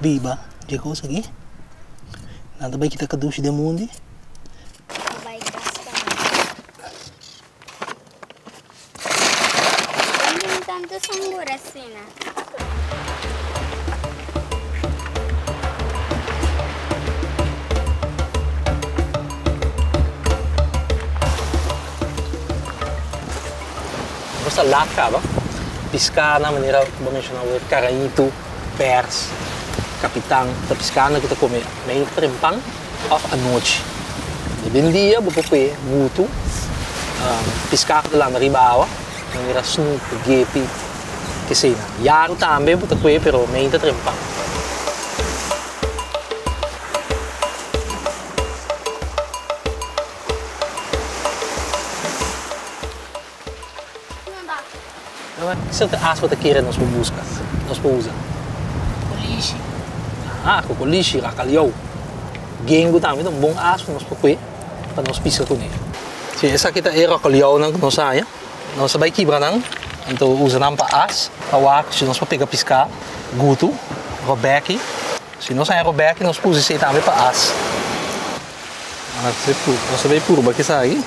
biba dje kos aki. Nan ta bai kita kadushi den mundi. Nos ta laat kaba piská na manera ku bo a menshoná awe, karaítu, pèrs, kapitan, ta piskánan ku ta kome meinta trempan òf anochi. Den dia bo por kue gutu, piská ku ta landa riba awa, manera snoek, gepi, keseinan. Yaru tambe bo ta kue pero meinta trempan. Cierto as bo ta kere nos por busca, nos por usa? Colishi. Aha, cocolishi, racaliou. Gengo tambe ta un bon as ku nos por kue pa nos pisca kuné. Si, esaki ta e racaliounan ku nos haña. Nos a bai kibra nan, anto usa nan pa as, pa wak si nos por pega pisca, gutu, robeki. Si nos haña robeki nos por usa esei tambe pa as. Nos a bai purba kisaki.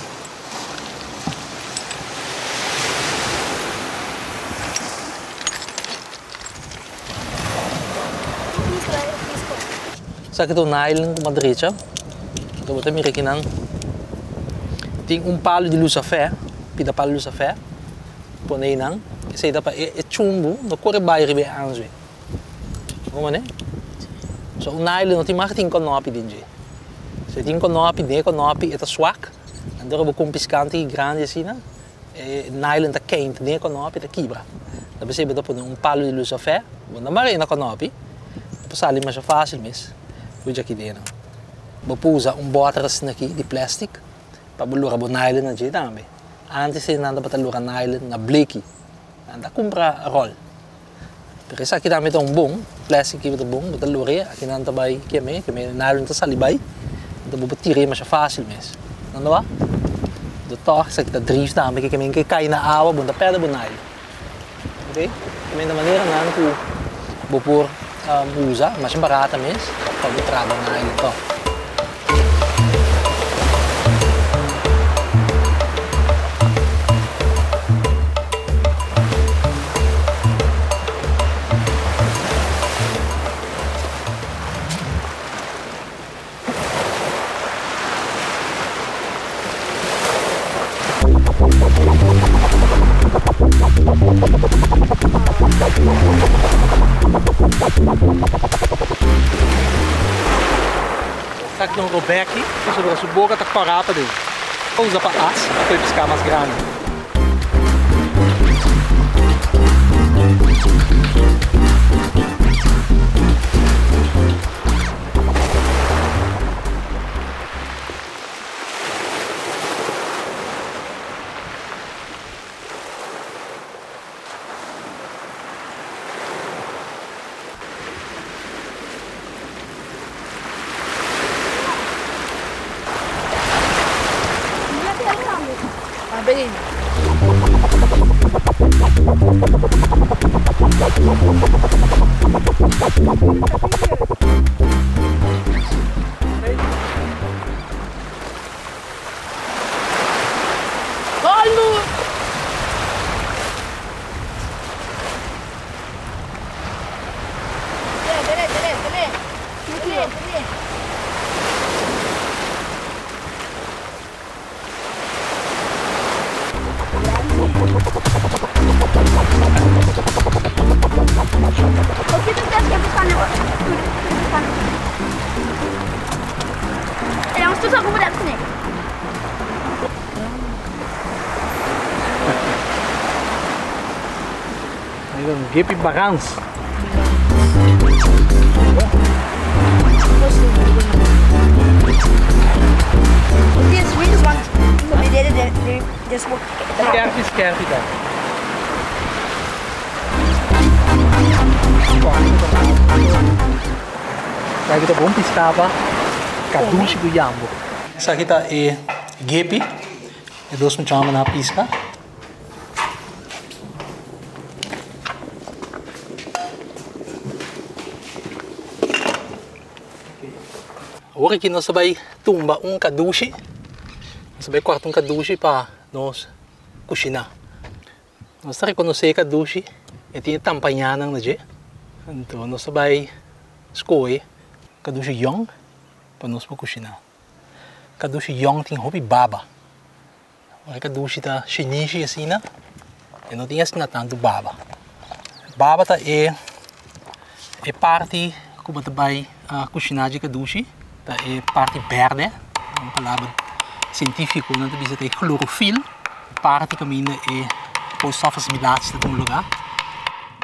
Esaki ta un nylon ku madrecha. Anto bo ta mira kinan tin un palu di lusafè, pida palu di lusafè, pone einan. Esei ta pa e chumbu no kore bai riba e anzui. Bo mane? So un nylon no tin mag tin konopi den dje. Si e tin konopi, den e konopi e ta swak. Anto ora bo kon piskanti grandi asina, e nylon ta keint den e konopi, ta kibra. Ta p'esei bo ta pone un palu di lusafè, bo no mara e na konopi, e por sali masha fásil mes ku djaki den. Bo por usa un bòter asina aki di plèstik pa bo lora bo nylon na dje tambe. Ántes nan tabata lora nylon na bleki, nan ta kumpra ròl. Pero esaki tambe ta un bon, plastic aki ta bon, bo ta lor'e, aki nan ta bai kem'e, kem'e nylon ta sali bai, enton bo por tir'e masha fácil mes. Nan ta wak? Enton tòg esaki ta drif tambe ke kem'e ke kai na awa bo no ta pèrdè bo nylon. Ok, kem'e ta maneranan ku bo por usa masha barata mes pa bo traha bo nylon tòg. Esaki ta un robeki pasobra su boka ta kòrá paden. Ta usa pa as pa koe piská mas grandi. Gippy Barans. Skerpi skerpi ta. Esaki ta bon piská pa kadushi ku yambo. Esaki ta e gepi, e dos muchanan a piska. Awor aki nos ta bai tumba un kadushi. Nos ta bai kòrta un kadushi pa nos kushiná. Nos ta rekonosé e kadushi, e tin e tampañanan na dje. Anto nos ta bai skohe kadushi yòn pa nos por kushiná. Kadushi yòn tin hopi baba. Ora e kadushi ta shinishi asina, e no tin asina tantu baba. Baba ta e e parti ku bo ta bai kushiná dje kadushi, ta e parti bèrdè, un palabra sientífiko nan ta bisa ta e klorofil, parti kaminda e koolstofasimilatie ta tuma lugá.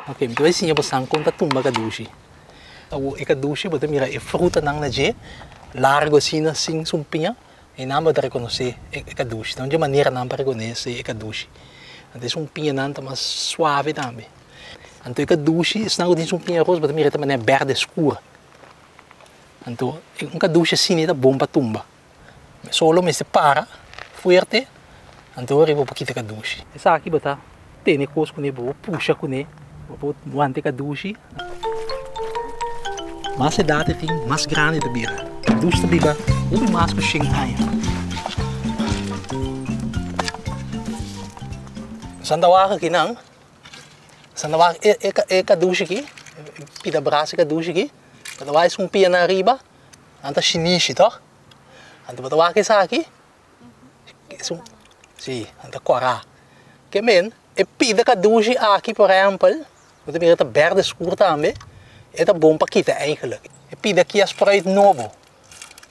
Ok, mi ta bai siña bosan kon ta tumba kadushi. Awor e kadushi bo ta mira e frutanan na dje, largu asina sin sumpiña. E nan bo ta rekonosé e kadushi. Ta un dje maneranan pa rekonosé e kadushi. Anto esun piñanan ta mas suave tambe. Anto e kadushi, esnan ku tin su piña ros, bo ta mira e ta manera bèrdè skur. Anto un kadushi asina ta bon pa tumba. Solo mester para fuerte, anto ora bo por kita kadushi. Esaki bo ta tene kos kuné, bo por pusha kuné, bo por wanta e kadushi. Mas edat e tin, mas grandi e ta bira. Kadushi ta biba hopi mas ku shen aña. Santa Waka akinan, Santa Waka e kadushi aki, e pida brasa e kadushi aki, bo ta wak esun pianan ariba, nan ta shinishi tok. Anto bo ta wak esaki, esun, si, nan ta kòrá. Ke men, e pida kadushi aki por ehèmpel, bo ta mira ta bèrdè skur tambe, e ta bon pa kita eigentlik. E pida aki a spruit nobo,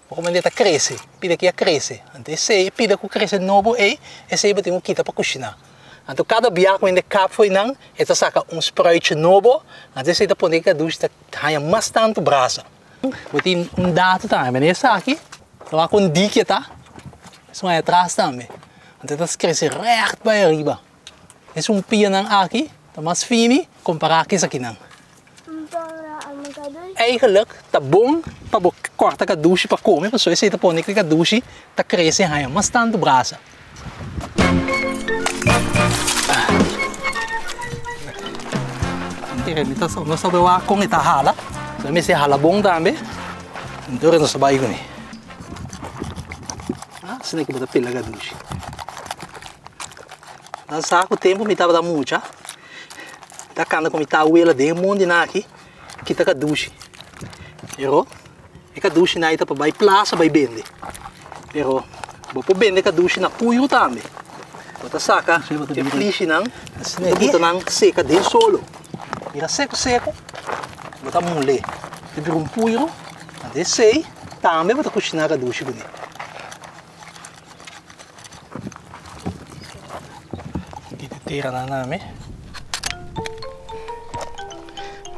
bo komo e ta krese, pida aki a krese. Anto esei, e pida ku krese nobo ei, esei bo tin ku kita pa kushiná. Anto kada bia ku hende kap for einan, e ta saka un spruitje nobo, anto esei ta pone ku e kadushi ta haña mas tantu brasa. Bo tin un dato tambe, mene esaki ta wak un dike ta, esun aya atras tambe, anto ta krese règt bai ariba. Esun pianan aki ta mas fini kompará ku esakinan. Eigenlik ta bon pa bo kòrta kadushi pa kome pasobra esei ta pone ku e kadushi ta krese haña mas tantu brasa. Nos ta wak kon e ta hala. Nos mester hala bon tambe. Entonces nos ta bai kuné. Asina ke bo ta pela kadushi. Nan sa ku tempu mi tabata mucha, mi ta kanta ku mi tawela den e mondinan aki kita kadushi. Pero E kadushi nan ta pa bai plasa bai bende. Pero bo por bende kadushi na puyo tambe. Bo ta saka e flishinan bo ta buta nan seka den solo. Bira seku seku, bo ta mule. Ta bira un puiro, anto esei tambe bo ta kushiná kadushi kuné. Kita tera nan nami.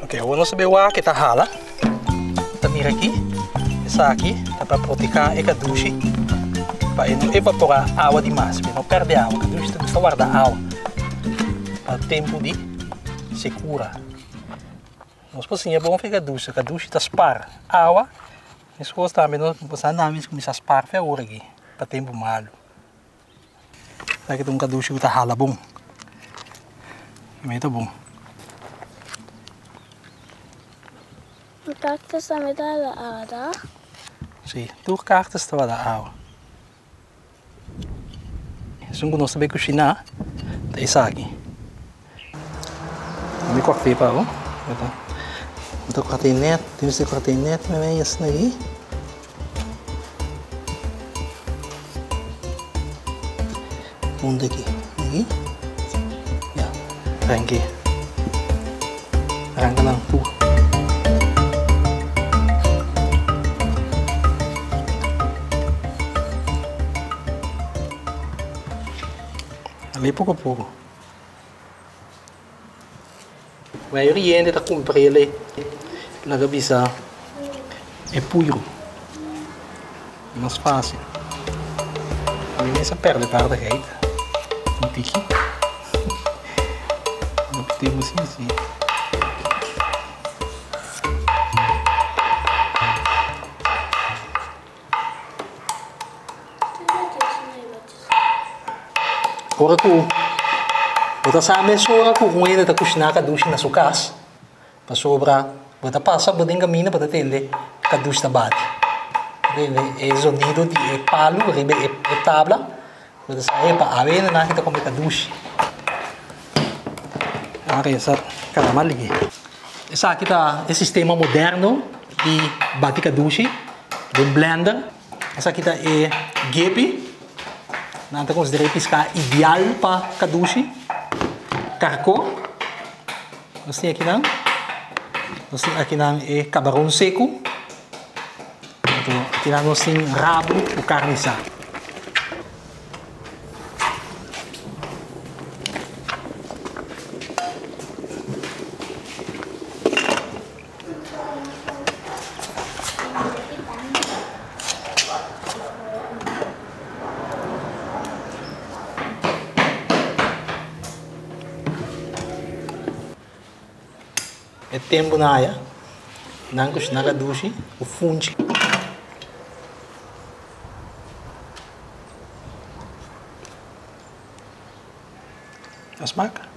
Ok, awor nos ta bay wak e ta hala. Ta mira aki, esaki ta pa proteha e kadushi pa e no evapora awa dimas, pa e no perde awa. Kadushi ta gusta warda awa pa tempu di sekura. Nos por siña bon fe kadushi, kadushi ta spar awa. Meskos tambe nos por sa nan mes kuminsá spar fe awor aki pa tempu malu. Esaki ta un kadushi ku ta hala bon. Mei ta bon. E kaktus tambe ta hala awa ta? Si, tur kaktus ta hala awa. Esun ku nos ta bai kushiná ta esaki. Mi kòrt'é pa bo. Bo ta kòrt'é nèt, tin mester kòrt'é nèt meimei asina aki. Punta aki, aki. Ya, rank'é. Ranka nan tur. Alí poko poko. Mayoria hende ta kumpra el laga bisa e puiru. Mas fácil. Mi mes a perde vaardigheid. Un tiki. Hopi tempu sin si. Ora ku bo ta sa mesora ku un hende ta kushiná kadushi na su kas, pasobra bo ta pasa bo den kaminda bo ta tende kadushi ta bati. E zonido di e palu riba e tabla. Bo ta sa, epa, awe nan aki ta kome kadushi. Awor esa karama ligi. Esaki ta e sistema moderno di bati kadushi den blender. Esaki ta e gepi. Nan ta konsidera e piská ideal pa kadushi. Karkó. Nos tin akinan. Nos tin akinan e kabaron seku. Anto akinan nos tin rabu ku karni sa. E tempu na aya, nan kushina kadushi ku funchi. A smak.